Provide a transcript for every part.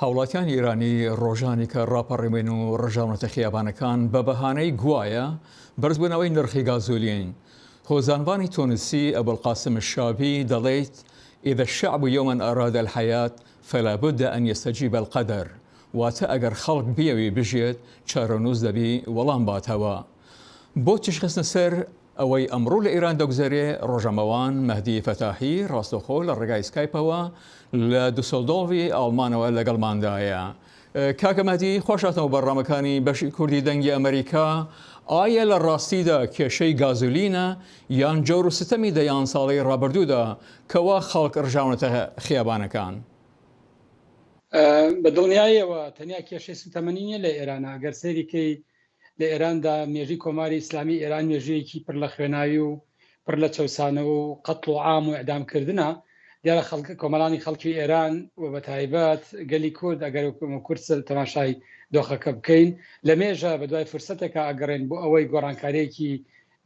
هاوڵاتیانی ئێرانی ڕۆژانێکە ڕاپەڕیون و ڕژاونەتە خیابانەکان بە بەهانەی گوایە بەرزبوونەوەی نرخی گازۆلین. هۆزانڤانی تونسی ئەبولقاسم الشابی دەڵیت، اذا الشعب یوما اراد الحیاة فلا بد ان یستجیب القدر، واتە ئەگەر خەڵک بیەوێ بژیێت چارەنووس دەبی وەڵام باتەوە. بۆ تیشکخستنە سەر ئەوەی ئەمڕۆ لە ئێران دەگوزەرێ، ڕۆژنامەوان مەهدی فەتاحی ڕاستەوخۆ لە ڕێگای سکایپەوە لە دوسێلدۆرفی ئاڵمانەوە لەگەڵماندایە. کاکە مەهدی خۆش هاتنەوە بەرنامەکانی بەشی کوردی دەنگی ئەمەریکا. ئایا لە ڕاستیدا کێشەی گازولینە یان جەور و ستەمی دەیان ساڵەی ڕابردوودا کەوا خەڵک ڕژاونەتە خیابانەکان؟ بە دڵنیاییەوە تەنیا کێشەی سوتەمەنی نییە لە ئێران، ئەگەر سەیری کەی لە ئێراندا مێژووی کۆماری ئیسلامی ئێران مێژوویەکی پڕ لە خوێناوی و پڕ لە چەوسانەوە و قەتڵ و عام و ئیعدام کردنە. دیارە خەڵک کۆمەڵانی خەڵکی ئێران و بە تایبەت گەلی کورد ئەگەر کورد تەماشای دۆخەکە بکەین لە مێژە بە دوای فرسەتێکا ئەگەڕێن بۆ ئەوەی گۆڕانکارییەکی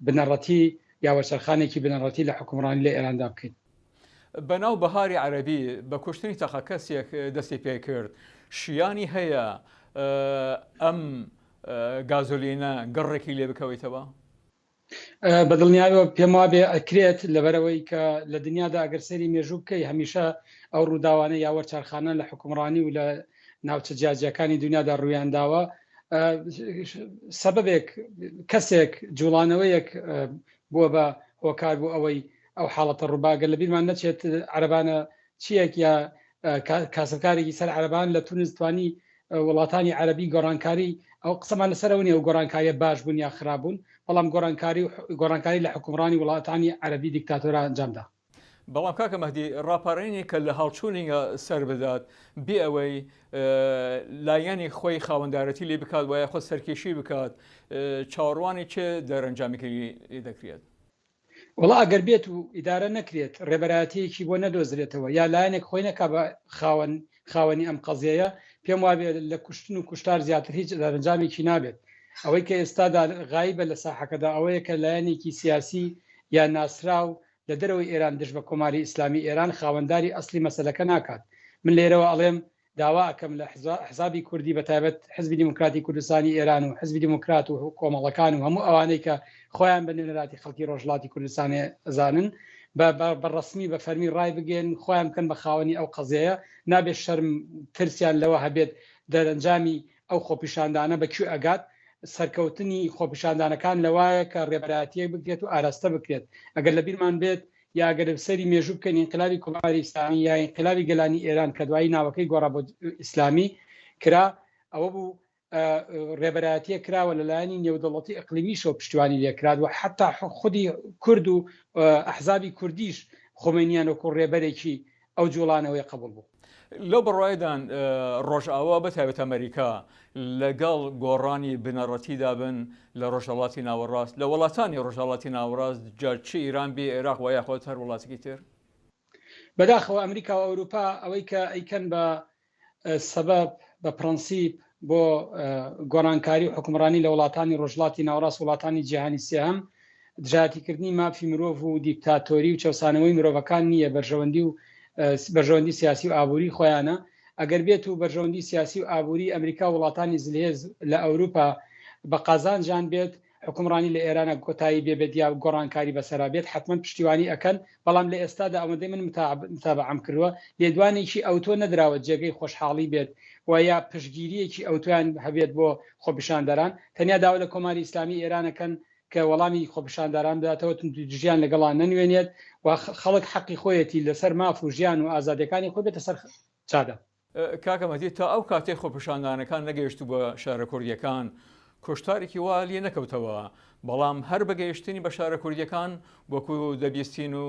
بنەڕەتی یا وەرچەرخانێکی بنەڕەتی لە حوکمڕانی لە ئێراندا بکەین. بەناو بەهاری عەرەبی بە کوشتنی تاقە کەسێک دەستی پێکرد، شیانی هەیە ئەم گازۆلینە گڕێکی لێ بکەویتەوە؟ بە دڵنیایەوە پێم وابێ ئەکرێت لەبەرەوەی کە لە دنیادا ئەگەر سەیری مێژوو بکەی هەمیشە ئەو ڕووداوانە یا وەرچەرخانە لە حکومڕانی و لە ناوچە جیاجیاکانی دنیادا ڕوویان داوە سەبەبێک کەسێک جوڵانەوەیەک بووە بە هۆکار بۆ ئەوەی ئەو حاڵەتە ڕووبا گەر لە بیرمان نەچێت عەرەبانە چیەک یا کاسبکارێکی سەر عەرەبان لە تونس توانی وڵاتانی عەربی گۆڕانکاری ئەو قسەمان لەسەرەوە نیە و گۆڕانکاریە باش بوون یا خراپ بوون بەڵام گۆڕانکاری و گۆڕانکاری لە حکومڕانی وڵاتانی عەربی دیکتاتۆرا ئەنجامدا. بەڵام کاکە مەهدی ڕاپەڕینێک کە لە هەڵچوونینگە سەر بدات بێ ئەوەی لایەنی خۆی خاوەندارەتی لێ بکات وایە خۆ سەرکێشی بکات چاوەڕوانی چ دەرەنجامێکی لێ دەکرێت؟ وەڵا ئەگەر بێت و ئیدارە نەکرێت، ڕێبەرایەتییەکی بۆ نەدۆزرێتەوە یا لایەنێک خۆی نەکا بە خاوەن خاوەنی ئەم قەزیەیە، پێم وابێ لە کوشتن و کوشتار زیاتر هیچ دەرەنجامێکی نابێت. ئەوەی کە ئێستادا غایبە لە ساحەکەدا ئەوەیە کە لایەنێکی سیاسی یا ناسراو لە دەرەوەی ئێران دژ بە کۆماری ئیسلامی ئێران خاوەنداری ئەسڵی مەسەلەکە ناکات. من لێرەوە ئەڵێم داوا ئەکەم لە ئەحزابی کوردی بە تایبەت حزبی دیموکراتی کوردستانی ئێران و حزبی دیموکرات و کۆمەڵەکان و هەموو ئەوانەی کە خۆیان بە نوێنەراتی خەڵکی ڕۆژهەڵاتی کوردستان ئەزانن بە بە ڕەسمی بە فەرمی ڕای بگەن خۆیان بکەن بە خاوەنی ئەو قەزیەیە نابێت شەرم ترسیان لەوە هەبێت دەرەنجامی ئەو خۆپیشاندانە بە کوێ ئەگات سەرکەوتنی خۆپیشاندانەکان لەوایە کە ڕێبەرایەتیەک بکرێت و ئاراستە بکرێت ئەگەر لە بیرمان بێت یا گەر سەیری مێژوو بکەین ئینقلابی کۆماری ئیسلامی یا ئینقلابی گەلانی ئێران کە دوایی ناوەکەی گۆڕا بۆ ئیسلامی کرا ئەوە بوو ڕێبەرایەتیە کراوە لەلایەنی نێودەوڵەتی ئەقلیمیشەوە پشتیوانی لێکرات و حتا خودی کورد و ئەحزابی کوردیش خۆمەینیان وەکو ڕێبەرێکی ئەو جوڵانەوەی قبول بوو. لەو بڕوایەدان ڕۆژئاوا بە تایبەت ئەمەریکا لەگەڵ گۆڕانی بنەڕەتیدا بن لە ڕۆژهەڵاتی ناوەڕاست لە وڵاتانی ڕۆژهەڵاتی ناوەڕاست جا چ ئیران بێ عێراق وە یاخود هەر وڵاتێکی تر؟ بەداخەوە ئەمریکا و ئەوروپا ئەوەی کە ئەیکەن بە سەبەب بە پرەنسیپ بۆ گۆڕانکاری و حوکمڕانی لە وڵاتانی ڕۆژهەڵاتی ناوەڕاست وڵاتانی جیهانی سێهەم دژایەتیکردنی مافی مرۆڤ و دیکتاتۆری و چەوسانەوەی مرۆڤەکان نییە بەرژەوەندی و بەرژەوەندی سیاسی و ئابووری خۆیانە ئەگەر بێت و بەرژەوەندی سیاسی و ئابووری ئەمریکا و وڵاتانی زلهێز لە ئەوروپا بە قازانجان بێت حوکمڕانی لە ئێرانە کۆتایی بێ بێت یا گۆڕانکاری بەسەرا بێت حەتمەن پشتیوانی ئەکەن بەڵام لە ئێستادا ئەوەندەی من متابەعەم کردووە لێدوانێکی ئەوتۆ نەدراوە جێگەی خۆشحاڵی بێت و یا پشتگیرییەکی ئەوتۆیان هەبێت بۆ خۆپیشاندەران تەنیا داوا لە کۆماری ئیسلامی ئێران ئەکەن کە وەڵامی خۆپیشانداران بداتەوە توندوتیژیان لەگەڵا نەنوێنێت و خەڵک حەقی خۆیەتی لەسەر ماف و ژیان و ئازادیەکانی خۆی بێتە سەر جادە. کاکە مەهدی تا ئەو کاتەی خۆپیشاندانەکان نەگەیشتبووە شارە کوردیەکان کوشتارێکی وا لێ نەکەوتەوە، بەڵام هەر بە گەیشتنی بە شارە کوردیەکان وەکو دەبیستین و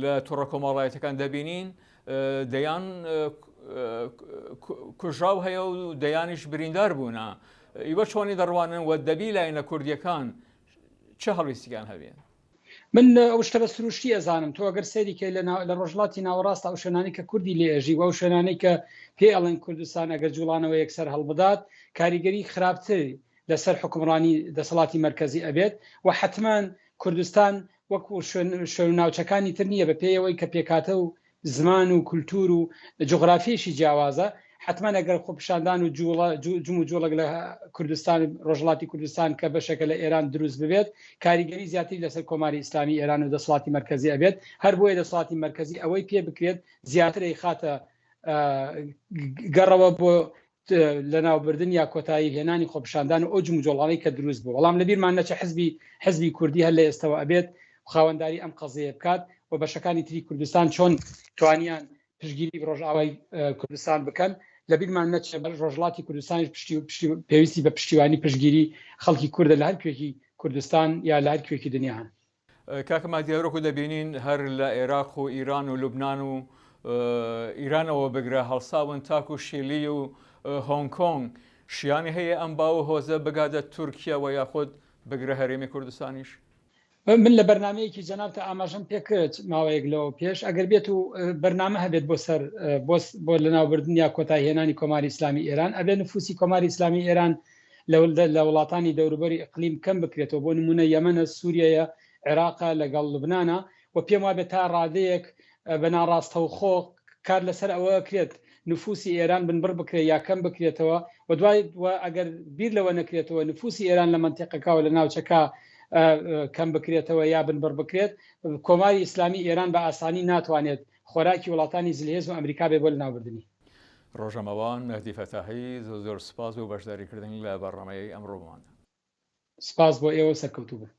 لە تۆڕە کۆمەڵایەتەکان دەبینین دەیان کوژراو هەیە و دەیانیش بریندار بوونە ئیوە چۆنی دەڕوانن و دەبی لایەنە کوردیەکان چ هەڵویستیان هەبێ؟ من ئەو شتە بە سروشتی ئەزانم تۆ ئەگەر سەیری کەی لە لە ڕۆژهەڵاتی ناوەڕاست ئەو شوێنانەی کە کوردی لێ ئەژی و ئەو شوێنانەی کە پێی ئەڵێن کوردستان ئەگەر جوڵانەوە یەکسەر هەڵبدات کاریگەری خراپتر لەسەر حکومڕانی دەسەڵاتی مەرکەزی ئەبێت و حەتمان کوردستان وەکو شوێن شوێن و ناوچەکانی تر نییە بە پێی ئەوەی کە پێکهاتە و زمان و کولتوور و جوغرافیەشی جیاوازە. حتمما ئەگەر خۆپیشاندان و جوڵە جم و جوڵێک لە کوردستان ڕۆژهەڵاتی کوردستان کە بەشێکە لە ئێران دروست ببێت کاریگەری زیاتری لەسەر کۆماری ئیسلامی ئێران و دەسەڵاتی مەرکەزی ئەبێت هەر بۆیە دەسەڵاتی مەرکەزی ئەوەی پێ بکرێت زیاتر ئەیخاتە گەڕەوە بۆ لەناوبردن یا کۆتایی هێنانی خۆپیشاندان و ئەو جموجۆڵانەی کە دروست بوو بەڵام لەبیرمان نەچێ حزبی حزبی کوردی هەر لە ئێستەوە ئەبێت خاوەنداری ئەم قەزیە بکات و بەشەکانی تری کوردستان چۆن توانیان پشتگیری ڕۆژئاوای کوردستان بکەن لەبیرمان نەچێ بەر ڕۆژهەڵاتی کوردستانیش پشتی پشتی پێویستی بە پشتیوانی پشتگیری خەڵکی کوردە لە هەر کوێکی کوردستان یا لە هەر کوێکی دنیا هەن. کاکە مادیار وەکو دەبینین هەر لە ئێراق و ئیران و لوبناان و ئیرانەوە بگرە هەڵساون تاکو شیلی و هۆنگ کۆنگ شیانی هەیە ئەم باو هۆزە بگادە تورکیاوە یاخود بگرە هەرێمی کوردستانیش؟ من لە بەرنمەیەکی جەنابتە ئاماژەم پێکرد ماوەیەک لەوە پێش ئەگەر بێت و بەرنامە هەبێت بۆ سەر بۆ لەناوبردن یا کۆتایهێنانی کۆماری ئیسلامی ئێران ئەبێ نفوسی کۆماری ئیسلامی ئێران لە وڵاتانی دەوروبەری ئیقلیم کەم بکرێتەوە بۆ نمونە یەمەنە سووریەیە عێراقە لەگەڵ لوبنانە و پێم وابێت تا ڕادەیەک بە ناڕاستەوخۆ کار لەسەر ئەوە کرێت نفوسی ئێران بنبڕ بکرێت یا کەم بکرێتەوە و دوای ئەگەر بیر لەوە نەکرێتەوە نفوسی ئێران لە مەنتیقەکە و لە ناوچەکە کەم بکرێتەوە یا بنبڕ بکرێت کۆماری ئیسلامی ئێران بە ئاسانی ناتوانێت خۆراکی وڵاتانی زلهێز و ئەمریکا بێ بۆ لەناوبردنی. ڕۆژەمەوان مەهدی فەتاحی زۆر زۆر سوپاس بۆ بەشداریکردن لە بەرنامەی ئەمڕۆماندا. سپاس بۆ ئێوە و سەرکەوتوو بن.